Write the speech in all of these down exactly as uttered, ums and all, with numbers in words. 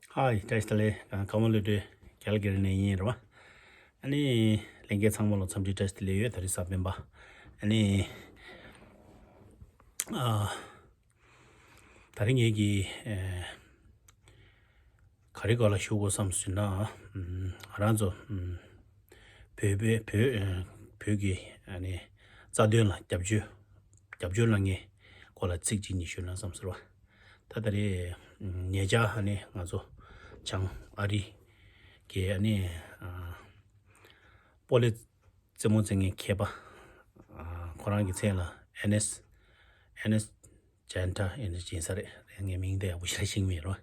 ཧའི། བཀྲ་ཤིས་བདེ་ལེགས། ཀརྨ་བློ་གྲོས་ཀལ་གྷ་རི་ནས་ཡིན་རེད་བ། ཨ་ནི་ལྷན་རྒྱས་ཚང་མ་ལ་འཚམས་འདྲི་བཀྲ་ཤིས་བདེ་ལེགས་ཡོད། ད་རེས་གཟའ་སྤེན་པ། ཨ་ནི་ཨ་ད་རེས་ངེད་ཀྱི་ཨེ་ག་རེ་སྐོར་ལ་ཞུ་དགོས་བསམ་ཟེར་ན། ཨམ་ང་རང་ཚོ་ཨམ་བོད་པའི་བོད་ཨེ་བོད་ཀྱི་ཨ་ནི་རྩ་དོན་ལ་རྒྱབ་སྐྱོར་རྒྱབ་སྐྱོར་གནང་མཁན་སྐོར་ལ་ཚིག་གཅིག་གཉིས་ཞུ་ན་བསམ་ཟེར་བ། ད་ད་རེས་ཨམ་ཉེ་ཆར་ཨ་ནི་ང་ཚོ་བྱང་ཨ་རི་གི་ཨ་ནི་ཨ་སྤོ་ལོ་རྩེད་མོ་རྩེ་མཁན་མཁས་པ། ཨ་ཁོ་རང་གི་མཚན་ལ་ཨེན་ཨེས་ཨེན་ཨེས་ཇན་ཏ་ཨེན་ཨེས་ཇན་ས་རེད། ངའི་མིང་དེ་ཡག་པོ་ཞེ་དྲག་ཤེས་ཀྱི་མེད་རོ།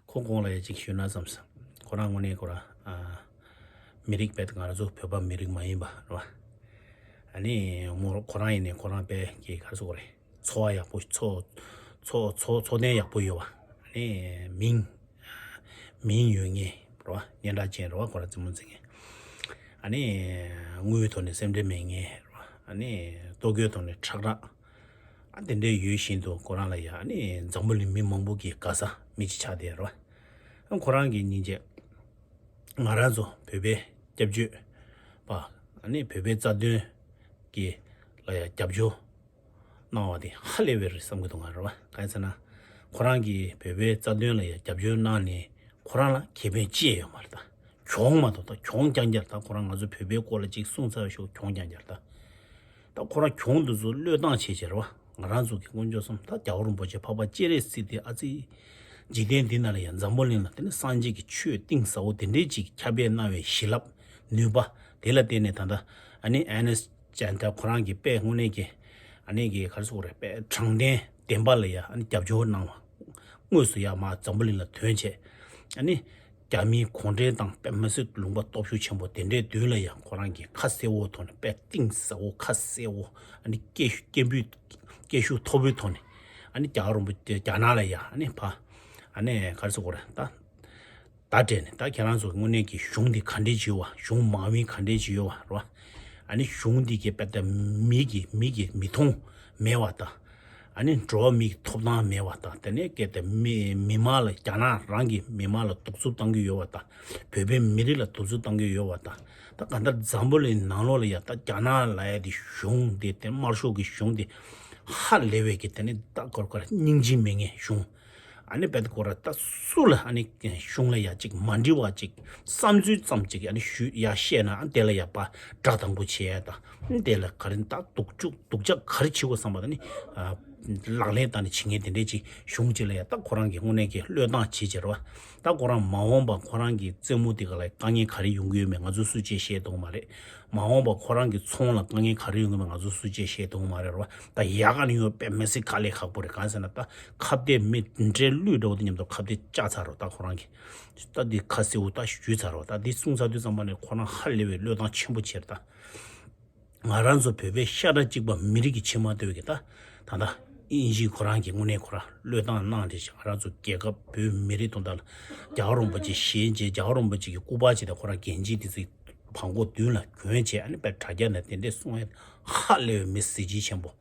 ཁོ་གོང་ལ་ཡ་གཅིག་ཞུས་ན་བསམ་སོང་། ཁོ་རང་དངོས་གནས་ཁོ་རང་ཨ་མི་རིགས་བེད། ང་རང་ཚོ་བོད་པ་མི་རིགས་མ་ཡིན་པ་རོ། ཨ་ནི་མོ་ཁོ་རང་ཡིན་ནའི་ཁོ་རང་དཔེ་གི་ག་རེ་ཟེར་དགོས་རེད། འཚོ་བ་ཡག་པོ། འཚོ་འཚོ་འཚོ་འཚོ་གནས་ཡག་པོ་ཡོད་པ། ཨ་ནི་མིང་མིང་ཡོད་མཁན་རེད་བ། སྙན་གྲགས་ཅན་རེད་བ། ཁོ་རང་རྩེད་མོ་རྩེ་མཁན། ཨ་ནི་དངུལ་ཐོག་ནས་སེམས་ཁྲལ་མེད་མཁན་རེད་བ། ཨ་ནི་ལྟོ་གོས་ཐོག་ནས་ཁྲག་ཁྲག། ཨ་དེ་འདྲ་ཡོད་བཞིན་དུ་ཁོ་རང་ལ་ཡ་ཨ་ནི་འཛམ་བུ་གླིང་མི་མང་པོ་གི་དགའ་ས་མི་གཅིག་ཆགས་བསྡད་རེད་བ། ཨ་ཁོ་རང་གི་སྙིང་རྗེ། ང་རང་ཚོ་བོད་པའི་སྐྱབས་བཅོལ་པ། ཨ་ནི་བོད་པའི་རྩ་དོན་གི་ལ་ཡ་རྒྱབ་སྐྱོར་གནང་བ་དེ་ཧ་ལས་པའི་རེད་བསམ་གྱི་འདུག་ང་རེད་བ། གང་ཡིན་ཟེར་ན། ཁོ་རང་གིས་བོད་པའི་རྩ་དོན་ལ་ཡང་རྒྱབ་སྐྱོར་གནང་ནས་ཁོ་རང་ལ་ཁེ་ཕན་ཅི་ཡང་ཡོད་མ་རེད་ད། གྱོང་མ་གཏོགས་ད། གྱོང་རྐྱང་རྐྱང་རེད་ད། ཁོ་རང་ང་ཚོ་བོད་པའི་སྐོར་ལ་ཅིག་གསུངས་ཚར་བའི་ཤོག་གྱོང་རྐྱང་རྐྱང་རེད་ད། ད་ཁོ་རང་གྱོང་འདི་ཚོ་བློས་བཏང་བྱས་བྱས་རེད་བ། ང་རང་ཚོ་གི་དཀོན་མཆོག་གསུམ། ད་རྒྱལ་བ་རིན་པོ་ཆེ་འཕགས་པ་སྤྱན་རས་གཟིགས་དེ་ཨ་ཙི། འཇིག་རྟེན་འདི་ན་ལ་ཡང་འཛམ་བུ་གླིང་ལ་དེ་ནི་སངས་རྒྱས་ཀྱི་ཆོས་གཏིང་ཟབ་པོ་དེ་འདྲའི་ཅིག་ཁྱབ་སྤེལ་གནང་བའི་བྱིན་རླབས་ནུས་པ་དེ་ལ་བརྟེན་ནས་ད་ལྟ་ཨ་ནི་ཨེན་ཨེས་ཅན་ད་ཁོ་རང་གི་དཔེ་དངོས་གནས་ཀྱི་ཨ་ནི་གི་ག་རེ་ཟེར་དགོས་རེད། དཔེ་དྲང་བདེན་བདེན་པ་ལ་ཡ་ཨ་ནི་རྒྱབ་སྐྱོར་གནང་བ། དངོས་སུ་ཡ་མ་འཛམ་བུ་གླིང་ལ་ཐོན་བྱས། ཨ་ནི་རྒྱ་མིའི་གུང་ཁྲན་ཏང་དཔེ་མི་སྲིད་ལུང་པ་སྟོབས་ཤུགས་ཆེན་པོ་དེ་འདྲའི་མདུན་ལ་ཡ་ཁོ་རང་གི་ཁ་གསལ་བོ་ཐོག་ནས། དཔེ་གཏིང་ཟབ་པོ་ཁ་གསལ་བོ། ཨ་ནི་སྐད་ཤུགས་སྐད་འབོད་སྐད་ཤུགས་མཐོ་པོའི་ཐོག་ནས། ཨ་ནི་རྒྱ་གར་རིན་པོ་ཆེ་རྒྱ་ནག་ལ་ཡ་ཨ་ནི་ཕ། ཨ་ནི་ག་རེ་ཟེར་དགོས་རེད་ད། ད་སྤྲད་ནས་ད་ཁྱེད་རང་ཚོ་དངོས་གནས་ཀྱི་གཞུང་འདི་ག་འདྲས་ཅིག་ཡོད་བ། གཞུང་མང་མི་ག་འདྲས་ཅིག་ཡོད་བ་རེད་བ། ཨ་ནི་གཞུང་འདི་གི་དཔེ་ད་མི་གི་མི་གི་མི་མཐོང་མེད་བ་ད། ཨ་ནི་འགྲོ་བ་མི་གི་ཐོབ་ཐང་མེད་བ་ད། དེ་ནས་སྐད་དེ་མི་མི་མང་ལ་རྒྱ་ནག་རང་གི་མི་མང་ལ་གདུག་རྩུབ་བཏང་གི་ཡོད་བ་ད། བོད་པའི་མི་རིགས་ལ་གདུག་རྩུབ་བཏང་གི་ཡོད་བ་ད། ད་ག་འདྲ་འཛམ་བུ་གླིང་ནང་ལོགས་ལ་ཡ་ད་རྒྱ་ནག་ལ་ཡ་དེ་གཞུང་དེ་དེ་དམར་ཤོག་གི་གཞུང་དེ་ཧ་ལས་པའི་གི་དེ་ནི་ད་ཁོ་ར་ཁོ་ར་སྙིང་རྗེ་མེད་མཁན་གཞུང་། ཨ་ནི་བེད་ཁོ་ར་ད་སུ་ལ་ཨ་ནི་གཞུང་ལ་ཡ་ཅིག་མ་འགྲིག་པ་ཅིག་བསམ་ཚུལ་ཙམ་ཅིག་ཨ་ནི་ཞུ་ཡ་བཤད་ན། ཨ་དེ་ལ་ཡ་པ་དགྲ་དང་པོ་བྱེད་ཡ་ད། ཨ་དེ་ལ་ག་རེ་ད་སྡུག་སྦྱོང་སྡུག་ཅག་ག་རེ་བྱེད་དགོས་བསམ་པ་ད་ནི། ཨ་ལག་ལེན་བསྟར་ནས་བྱེད་མཁན་དེ་འདྲས་ཅིག་གཞུང་ཅིག་ལ་ཡ་ད་ཁོ་རང་གི་དངོས་གནས་ཀྱི་བློས་བཏང་བྱེད་བྱེད་ར་བ། ད་ཁོ་རང་མ་འོངས་པ་ཁོ་རང་གི་རྩེད་མོ་དེ་ག་ལ་དཀའ་ངལ་ག་རེ་ཡོང་གི་ཡོད་མེད་ང་ཚོ་སུ་གཅིག་ཤེས་ཐུབ་མ་རེད། མ་འོངས་པ་ཁོ་རང་གི་ཚོང་ལ་དཀའ་ངལ་ག་རེ་ཡོང་གི་མེད་ང་ཚོ་སུ་གཅིག་ཤེས་ཐུབ་མ་རེད་ར་བ། ད་ཡག་ག་ནས་ཡོང་དཔེ་མི་སྲིད་དཀའ་ལས་ཁག་པོ་རེད། གང་ཟེར་ན་ད་ཁ་གཏད་མི་འདྲེ་ལུད་འདྲ་བོ་དེ་མཉམ་དུ་ཁ་གཏད་བཅག་ཚར་རོ། ད་ཁོ་རང་གི་ད་འདི་ཁ་གསལ་བོ་ད་ཞུས་ཚར་རོ། ད་འདི་གསུངས་ཚར་དུས་ཙམ་པ་ནས་ཁོ་རང་ཧ་ལས་པའི་བློས་བཏང་ཆེན་པོ་བྱས་རེད་ད། ང་རང་ཚོ་བོད་པའི་ཤ་ཁྲག་གཅིག་པ་མི་རིགས་ཀྱི་ཕྱི་མ་ལྟ་བུ་གི་ད་ད་ལྟ་དབྱིན་ཇི་ཁོ་རང་གི་དངོས་གནས་ཁོ་རང་བློས་བཏང་གནང་བྱས་ཤིང་། ང་རང་ཚོ་རྒྱལ་ཁབ་བོད་མི་རིགས་དོན་དག་ལ་རྒྱལ་བ་རིན་པོ་ཆེ་ཞལ་མཇལ། རྒྱལ་བ་རིན་པོ་ཆེ་གི་སྐུ་པར་ཅིག་དང་ཁོ་རང་འགན་ཅིག་དེ་ཚོའི་བང་མགོ་མདུན་ལ་གྱོན་བྱས། ཨ་ནི་དཔེ་དྲ་རྒྱ་ནས་དེ་འདྲས་གསུང་ཡ་ཧ་ལས་པའི་མི་གཟི་བརྗིད་ཆེན་པོ།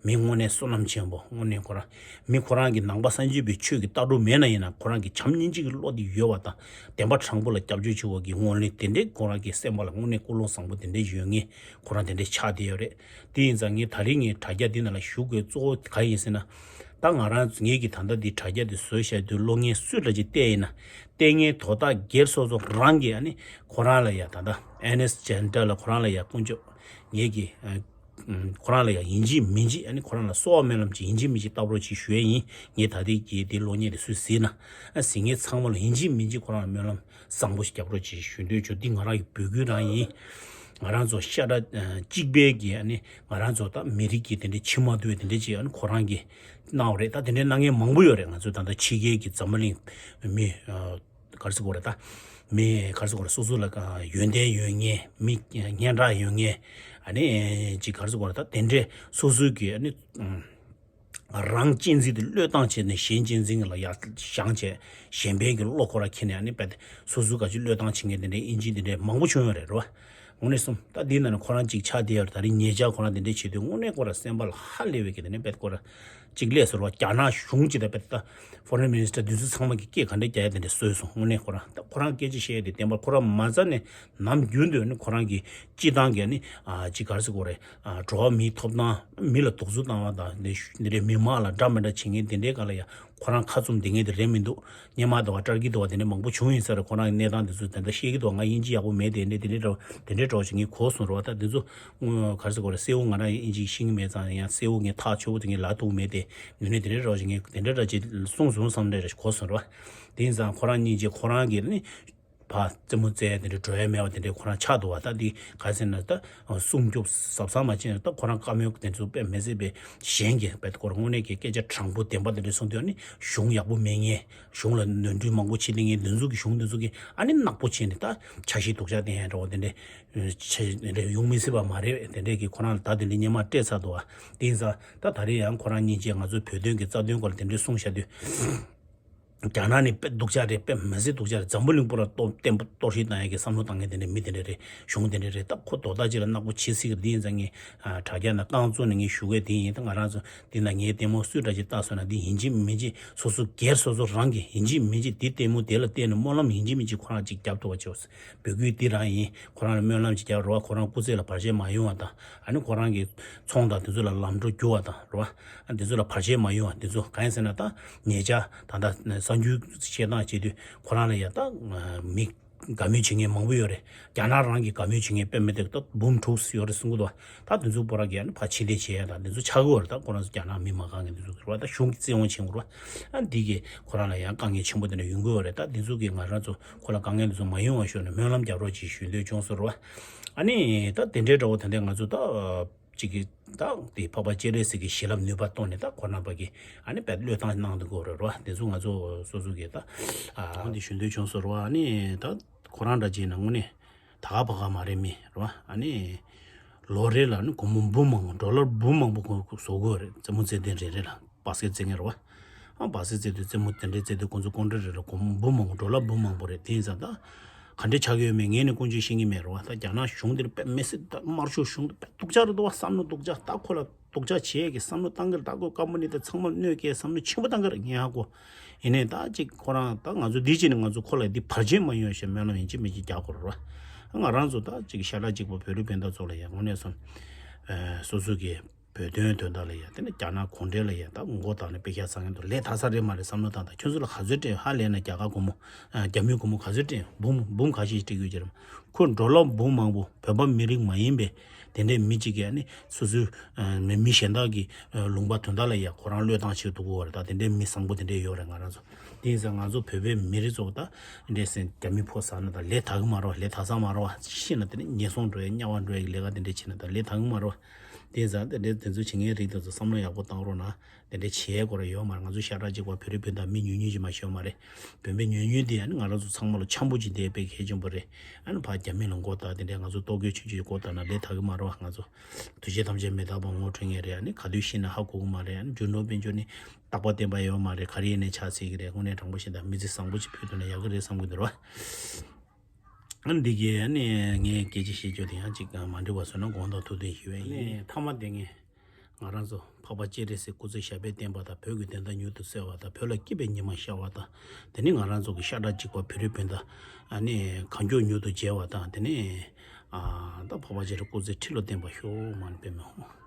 མི་དངོས་གནས་བསོད་ནམས་ཆེན་པོ། དངོས་གནས་ཁོ་རང་མི་ཁོ་རང་གི་ནང་པ་སངས་རྒྱས་པའི་ཆོས་ཀྱི་ལྟ་གྲུབ་མེད་ན་ཡིན་ན་ཁོ་རང་གི་བྱམས་སྙིང་རྗེ་གི་བློ་དེ་ཡོད་པ་དང་། བདེན་པ་དྲང་པོ་ལ་སྐྱབས་བཅོལ་བྱེད་དགོས་ཀྱི་སྔོན་ལས་དེ་འདྲའི་ཁོ་རང་གི་སེམས་པ་ལ་དངོས་གནས་ཀུན་སློང་བཟང་པོ་དེ་འདྲ་ཡོད་ངེས་ཁོ་རང་དེ་འདྲ་ཆགས་བསྡད་ཡོད་རེད། དེ་ཡིན་ཙང་ངས་ད་རིང་ངའི་དྲ་རྒྱ་འདི་ནང་ལ་ཞུ་དགོས་གཙོ་བོ་ག་ཡིན་ཟེར་ན། ད་ང་རང་ངེད་ཀྱི་ད་ལྟ་འདི་དྲ་རྒྱ་འདི་བཟོས་བཞག་དུས་གློག་བརྙན་སུས་འདྲ་ཅིག་བལྟས་ཡིན་ན། བལྟས་མཁན་དོ་བདག་སྒེར་སོ་སོ་རང་གིས་ཨ་ནི་ཁོ་རང་ལ་ཡ་ད་ལྟ་ཨེན་ཨེས་ཇེན་ཏ་ལ་ཁོ་རང་ལ་ཡ་དཀོན་མཆོག་ངེད་ཀྱི་ཨ་ཁོ་རང་ལ་ཡ་ཡིན་གཅིག་མིན་གཅིག་ཨ་ནི་ཁོ་རང་ལ་གསོལ་བ་སྨོན་ལམ་ཅིག་ཡིན་གཅིག་མིན་གཅིག་བཏབ་རོགས་ཅིག་ཞུ་ཡས་ཡིན། ངས་ད་ལྟའི་གི་འདི་གློག་བརྙན་དེ་སུས་གཟིགས་ན། ཨ་གཟིགས་མཁན་ཚང་མ་ལ་ཡིན་གཅིག་མིན་གཅིག་ཁོ་རང་ལ་སྨོན་ལམ་བཟང་པོ་ཞིག་རྒྱབ་རོགས་ཅིག་ཞུ་འདོད་བྱུང་། འདི་ང་རང་གི་འབོད་སྐུལ་རང་ཡིན། ང་རང་ཚོ་ཤ་ཁྲག་ཨ་གཅིག་པའི་གི་ཨ་ནི་ང་རང་ཚོ་ད་མི་རིགས་ཀྱི་དེ་འདྲའི་ཕྱི་མ་དུ་བའི་དེ་འདྲའི་ཅིག་ཨ་ནི་ཁོ་རང་གིས་གནང་བ་རེད། ད་དེ་འདྲའི་གནང་མཁན་མང་པོ་ཡོད་རེད། ང་ཚོ་ད་ལྟ་ཕྱི་རྒྱལ་གྱི་འཛམ་བུ་གླིང་མི་ཨ་ག་རེ་ཟེར་དགོས་རེད། ད་མི་ག་རེ་ཟེར་དགོས་རེད། སོ་སོ་ལ་ཡོན་ཏན་ཡོད་མཁན། མི་སྙན་གྲགས་ཡོད་མཁན། ཨ་ནི་ཅིག་ག་རེ་ཟེར་དགོས་རེད། ད་དེ་འདྲའི་སོ་སོའི་གི་ཨ་ནི་ཨ་རང་གཅེས་འཛིན་དེ་བློས་བཏང་བྱས་ནས་གཞན་གཅེས་འཛིན་ལ་ཡར་བཞེངས་བྱས། གཞན་ཕན་གྱི་བློ་ཁོ་ར་འཁྱེར་ནས་ཨ་ནི་དཔེ་སོ་སོའི་ག་ཅིག་བློས་བཏང་བྱེད་མཁན་དེ་འདྲའི་ཨིན་ཇི་དེ་འདྲའི་མང་པོ་བྱུང་ཡོད་རེད། རེད་བ། དངོས་གནས་སོང་ད་འདི་ནང་ནས་ཁོ་རང་གཅིག་ཆགས་བསྡད་ཡོད་རེད། ད་རིང་ཉེ་ཆར་ཁོ་རང་དེ་འདྲ་བྱེད་དུས་དངོས་གནས་ཁོ་ར་སེམས་པ་ལ་ཧ་ལས་པའི་གི་དེ་ནས་དཔེ་ཁོ་ར་ གཅིག་སླེབས་སོང་ར་བ། རྒྱ་ནག་གཞུང་གཅིག་དང་བལ་ད་ཧྥོ་རེན་མི་ནི་སི་ཊར་འདི་ཚོ་ཚང་མ་གི་སྐད་ག་འདྲ་རྒྱག་ཡ་དེ་འདྲ་བཟོས་སོང་། དངོས་གནས་ཁོ་རང་ད་ཁོ་རང་སྐད་ཆ་བཤད་ཡ་དེ་བདེན་པ་ཁོ་རང་མ་རྩ་ནས་ནམ་རྒྱུན་དུ་ནི་ཁོ་རང་གི་སྤྱི་བཏང་གི་ནི་ཨ་ཅི་ག་རེ་ཟེར་དགོས་རེད། ཨ་འགྲོ་བ་མིའི་ཐོབ་ཐང་མི་ལ་གདུག་རྩུབ་བཏང་བ་དང་འདི་འདི་འདྲའི་མི་མང་ལ་འདྲ་མི་འདྲ་བྱེད་མཁན་དེ་འདྲའི་སྒང་ལ་ཡ་ཁོ་རང་ཁ་བཙུམ་བསྡད་མཁན་དེ་རེད་མི་འདུག་སྔོན་མ་དུ་བ་ཊར་ཀི་དུ་བ་དེ་འདྲ་མང་པོ་བྱུང་ཡིན་ས་རེད། ཁོ་རང་གི་གནས་སྟངས་དེ་ཚོ་དེ་འདྲ་བཤད་ཀྱི་འདུག་ང་དབྱིན་ཇི་ཡག་པོ་མེད་དེ་འདྲ་དེ་འདྲའི་འདྲ་དེ་འདྲའི་འདྲ་བ་ཞིག་ངས་གོ་སོང་རེད་བ། ད་དེ་ཚོ་ག་རེ་ཟེར་དགོས་རེད། གསལ་བོ་ང་རང་དབྱིན་ཇི་ཤེས་ཀྱི་མེད་ཙང་ཡང་གསལ་བོ་ངས་ཐག་ཆོད་པོ་དེ་ངས་ལབ་ཐུབ་མེད་དེ། ནུས་ནས་དེ་འདྲའི་འདྲ་བ་ཞིག་ངས་དེ་འདྲའི་འདྲ་ཅིག་གསུངས་སོང་བསམ་འདྲ་གོ་སོང་རེད་བ། དེ་ཡིན་ཙང་ཁོ་རང་གཉིས་ཀྱིས་ཁོ་རང་གི་ནི་ཕ་རྩེད་མོ་རྩེ་དེ་འདྲ་འགྲོ་ཡ་མེད་པ་དེ་འདྲའི་ཁོ་རང་ཆགས་འདུག་བ། ད་འདི་ག་རེ་ཟེར་ན་ད་སྲུང་སྐྱོབ་གཟབ་གཟབ་མ་བྱས་ན་ད་ཁོ་རང་བཀའ་མོལ་དེ་ཚོ་དཔེ་མི་སྲིད་པའི་གཞན་གྱི་དཔེ་ཁོ་རང་དངོས་གནས་ཀྱི་སྐད་ཆ་དྲང་པོ་བདེན་པ་དེ་འདྲ་གསུངས་དུས་ནི་གཞུང་ཡག་པོ་མེད་ངེས། གཞུང་ལ་ནོར་འཁྲུལ་མང་པོ་བྱེད་དེ་ངས་འདི་ཚོ་གི་གཞུང་འདི་ཚོ་གི་ཨ་ནི་ནག་པོ་བྱས་ནས་ད་འཆར་གཞི་སྡུག་ཅག་བསྟན་ཡ་འདྲ་བོ་དེ་འདྲས་བྱས་དེ་འདྲས་ཡོང་མི་སྲིད་པ་མ་རེད། དེ་འདྲས་ཀྱི་ཁོ་རང་ལ་ད་དེ་འདྲས་སྔོན་མ་སྤྲད་ཚར་འདུག་བ། དེ་ཡིན་ཙང་ད་ད་རེས་ཡང་ཁོ་རང་གཉིས་ཀྱིས་ང་ཚོའི་བོད་དོན་གྱི་རྩ་དོན་སྐོར་ལ་དེ་འདྲས་གསུངས་བཞག་དུས། རྒྱ་ནག་ནི་དཔེ་སྡུག་ཅག་རེད། དཔེ་མི་སྲིད་སྡུག་ཅག་རེད། འཛམ་བུ་གླིང་པུ་ར་གཏོར་བརྟན་པོ་གཏོར་བཤིག་བཏང་ཡ་གི་བསམ་བློ་བཏང་མཁན་དེ་འདྲས་མི་དེ་འདྲས་རེད། གཞུང་དེ་འདྲས་རེད། ད་ཁོ་རྡོག་རྡོག་ཅིག་ལ་ནག་པོ་བྱེད་སྲིད་ཀྱི། དེ་ཡིན་ཙང་ངས་ཨ་དྲ་རྒྱ་ནང་རྐང་བཙུགས་ནས་ངས་ཞུ་གི་དེ་ཡིན། ད་ང་རང་ཚོ་འདི་ན་ངའི་ལྟད་མོ་སུས་འདྲ་ཅིག་ལྟ་སོང་ན་འདི་ཡིན་གཅིག་མིན་གཅིག་སོ་སོ་སྒེར་སོ་སོ་རང་གི་ཡིན་གཅིག་མིན་གཅིག་འདི་ལྟད་མོ་དེ་ལ་བལྟས་ནས་སྨོན་ལམ་ཡིན་གཅིག་མིན་གཅིག་ཁོ་རང་ཅིག་རྒྱབ་ཐུབ་པ་བྱོས། འབོད་སྐུལ་འདི་རང་ཡིན། ཁོ་རང་ལ་སྨོན་ལམ་ཅིག་རྒྱབ་རོགས། ཁོ་རང་སྐུ་ཚེ་ལ་བར་ཆད་མ་ཡོང་བ་དང་། ཨ་ནི་ཁོ་རང་གི་ཚོང་དང་དེ་ཚོ་ལ་ལམ་འགྲོ་རྒྱུ་བ་དང་རོ། ཨ་དེ་ཚོ་ལ་བར་ཆད་མ་ཡོང་བ། དེ་ཚོ་གང་ཡིན་ཟེར་ན་ད་ཉེ་ཆར་ད་ལྟ་གསར་འགྱུར་བཤད་སྟངས་བྱེད་དུས་ཁོ་རང་ལ་ཡ་ད་མི་དགའ་མོས་བྱེད་མཁན་མང་པོ་ཡོད་རེད། རྒྱ་ནག་རང་གི་དགའ་མོས་བྱེད་མཁན་དཔེ་མི་སྲིད་ད་འབུམ་དྲུག་ཡོད་རེད་གསུང་གི་འདུག་ད་དེ་ཚོ་པོ་ར་གི་ཨ་ནི་ཕར་ཕྱིར་འཐེན་བྱེད་ཡ་ད་དེ་ཚོ་ཆགས་ཀྱི་ཡོད་རེད། ད་ཁོ་རང་ཚོ་རྒྱ་ནག་མི་མ་དགའ་མཁན་དེ་ཚོ་རེད་བ། ད་གཞུང་གི་བཙན་དབང་བྱེད་དགོས་རེད་བ། ཨ་འདི་གི་ཁོ་རང་ལ་ཡང་དཀའ་ངལ་ཆེན་པོ་དེ་འདྲ་ཡོང་གི་ཡོད་རེད། ད་དེ་ཚོ་གི་ང་རང་ཚོ་ཁོ་ལ་དཀའ་ངལ་དེ་ཚོ་མ་ཡོང་བ་ཤོག་ནས་སྨོན་ལམ་རྒྱབ་རོགས་གྱིས་ཞུ་འདོད་བྱུང་སོང་རེད་བ། ཨ་ནི་ད་དེ་འདྲའི་འདྲ་བོ་ད་ལྟ་ང་ཚོ་ད་གཅིག་གིས་ད་དེ་འཕགས་པ་སྤྱན་རས་གཟིགས་ཀྱི་བྱིན་རླབས་ནུས་པ་བཏོན་ནས་ད་ཁོ་རང་པ་གི་ཨ་ནི་དཔེ་བློས་བཏང་གནང་འདུག་གོ་རེད་རོ། དེ་ཚོ་ང་ཚོ་སོ་སོ་གི་ད་ཨ་འདི་ཞུ་འདོད་བྱུང་སོང་རོ། ཨ་ནི་ད་ཁོ་རང་འདྲ་བྱས་ན་དངོས་གནས་ད་ག་བ་ག་མ་རེད་མི་རོ། ཨ་ནི་ལོ་རེ་ལ་ནི་སྒོར་མོ་འབུམ་མང་པོ་ཌོ་ལར་འབུམ་མང་པོ་ཁོ་བཟོ་དགོས་རེད། རྩེད་མོ་རྩེད་དེ་རེ་རེ་ལ་སྦ་སེ་རྩེད་མཁན་རེད་བ། ཨ་སྦ་སེ་རྩེད་དུས་རྩེད་མོ་དེ་འདྲའི་རྩེད་དུས་ཁོང་ཚོ་ཀོན་ཀྲི་རེ་ལ་སྒོར་མོ་འབུམ་མང་པོ་ཌོ་ལར་འབུམ་མང་པོ་རེད། དེ་ཡིན་ཙང་ད་ག་འདྲས་ཆགས་ཀྱི་ཡོད་མེད་ངས་ནི་ཀུན་སྤྱོད་ཤེས་ཀྱི་མེད་རེད་བ། ད་རྒྱ་ནག་གཞུང་དེ་ནི་དཔེ་མི་སྲིད་ད་དམར་ཤོག་གཞུང་དེ་དཔེ་སྡུག་ཅག་རེད་འདུག་བ། བསམ་བློ་སྡུག་ཅག་ད་ཁོ་ལ་སྡུག་ཅག་བྱེད་ཀྱི་བསམ་བློ་བཏང་གི་རེད། ད་ཁོ་ཀམ་པ་ནི་དེ་ཚང་མ་གནོད་སྐྱེལ་བསམ་བློ་ཆེན་པོ་བཏང་གི་རེད། ངས་ཧ་གོ། ཡིན་ནའི་ད་ཅིག་ཁོ་རང་ད་ང་ཚོ་འདི་ཅི་ནས་ང་ཚོ་ཁོ་ལ་འདི་བར་ཆད་མ་ཡོང་ཞེས་སྨོན་ལམ་ཡིན་གཅིག་མིན་གཅིག་རྒྱག་དགོས་རེད་བ། ང་རང་ཚོ་ད་ཅིག་ཤ་ཁྲག་གཅིག་པ་བོད་རིགས་སྤུན་ཟླ་ཚོ་ལ་ཡང་དངོས་གནས་སོང་། ཨ་སོ་སོ་གི་བོད་དོན་དོན་དག་ལ་ཡང་དེ་ནས་རྒྱ་ནག་གུང་ཁྲན་ལ་ཡང་ད་མགོ་བཏགས་ནས་དཔེ་ཤ་ཟ་མཁན་དུ་ལས་ད་ས་རེད་མ་རེད་བསམ་བློ་བཏང་། ད་ཁྱོད་ཚོ་ལ་ག་ཚོད་སྤྲད། ཧ་ལས་ན་རྒྱ་གར་སྒོར་མོ། ཨ་རྒྱ་མིའི་སྒོར་མོ་ག་ཚོད་སྤྲད། འབུམ་འབུམ་ག་ཞིག་སྤྲད་དགོས་ཀྱི་རེད། ཁོས་ཌོ་ལར་འབུམ་མང་པོ་བོད་པ་མི་རིགས་མ་ཡིན་པའི་དེ་འདྲའི་མི་གཅིག་གིས་ཨ་ནི་སོ་སོའི་ཨ་མི་མི་གཞན་དག་གི་ཨ་ལུང་པ་དོན་དག་ལ་ཡ་ཁོ་རང་བློས་བཏང་བྱེད་འདུག་གོ་རེད། ད་དེ་འདྲའི་མི་བཟང་པོ་དེ་འདྲའི་ཡོད་རེད་ང་རང་ཚོ། དེ་ཡིན་ཙང་ང་ཚོ་བོད་པའི་མི་རིགས་ཚོ་ད་འདྲའི་སེམས་རྒྱ་མི་ཕོ་ཟ་ན་ད་ལས་དག་གི་མ་རེད་བ། ལས་དག་ས་མ་རེད་བ། ཤི་ན་དེ་ནི་ཉེན་སྲུང་འགྲོ་ཡ་དམྱལ་བ་འགྲོ་ཡ་གི་ལས་ཀ་དེ་འདྲ་བྱེད་ན་ད་ལས་དག་གི་མ་རེད་བ། དེ་ཡིན་ཙང་དེ་འདྲའི་དེ་ཚོ་བྱེད་མཁན་རིགས་དེ་ཚོ་བསམ་བློ་ཡག་པོ་བཏང་རོགས་གནང་། དེ་འདྲའི་བྱེད་ཡས་སྐོར་ཡོད་མ་རེད། ང་ཚོ་ཤ་ཁྲག་གཅིག་པ་བོད་རིགས་སྤུན་ཟླ་མི་ཉུང་ཉུང་ཅིག་མ་ཤོད་མ་རེད། བོད་པའི་ཉུང་ཉུང་དེ་ཡང་ནི་ང་རང་ཚོ་ཚང་མ་ལ་འཆམ་པོ་ཅིག་བསྡད་པའི་གལ་ཆེན་པོ་རེད། ཨ་ནི་ཕར་རྒྱ་མི་ལ་མགོ་བཏགས་དེ་འདྲའི་ང་ཚོ་ལྟོ་གོས་ཆུང་ཆུང་མགོ་བཏགས་ན་ལས་དག་གི་མ་རེད་བ། ང་ཚོ་དུས་ཆེན་ཐམས་ཅད་མི་རྟག་པ་ངོ་འཕྲོད་མཁན་རེད། ཨ་ནི་ག་དུས་ཤི་ན་ཧ་གོ་གི་མ་རེད། ཨ་ནི་རྒྱུ་ནོར་དཔལ་འབྱོར་ནི་རྟག་པ་བརྟན་པ་ཡོད་མ་རེད། ག་རེ་ཡིན་ནའི་ཆགས་སྲིད་ཀྱི་རེད། དངོས་གནས་དྲང་པོ་བཤད་ན་མི་ཚེ་བཟང་པོ་ཅིག་ཕུལ་ཐུབ་ན་ཡག་གི་རེད་བསམ་གི་འདུག་ར་བ། ཨ་ནི་འདི་གའི་ཨ་ནི་ངའི་སྐད་ཆ་བཤད་རྒྱུ་དེ་ཡང་ཅིག་མ་འགྲིག་པ་བཟོས་ན་དགོངས་དག་ཐུགས་བདེན་ཞུ་བ་ཡིན། ཨ་ནི་མཐའ་མ་དེ་ངས་ང་རང་ཚོ་འཕགས་པ་སྤྱན་རས་གཟིགས་སྐུ་ཚེ་ཞབས་པད་བརྟན་པ་དང་། བོད་ཀྱི་བདེན་མཐའ་མྱུར་དུ་གསལ་བ་དང་། བོད་ལ་སྐྱིད་པའི་ཉི་མ་ཤར་བ་དང་། དེ་ནི་ང་རང་ཚོ་གི་ཤ་ཁྲག་གཅིག་པ་བོད་རིགས་སྤུན་ཟླ་ཨ་ནི་གང་མགྱོགས་མྱུར་དུ་མཇལ་བ་དང་། དེ་ནི་ཨ་ད་འཕགས་པ་སྤྱན་རས་སྐུ་ཚེ་ཁྲི་ལོ་བརྟན་པར་ཤོག། མ་ཎི་པདྨེ་ཧཱུྃ།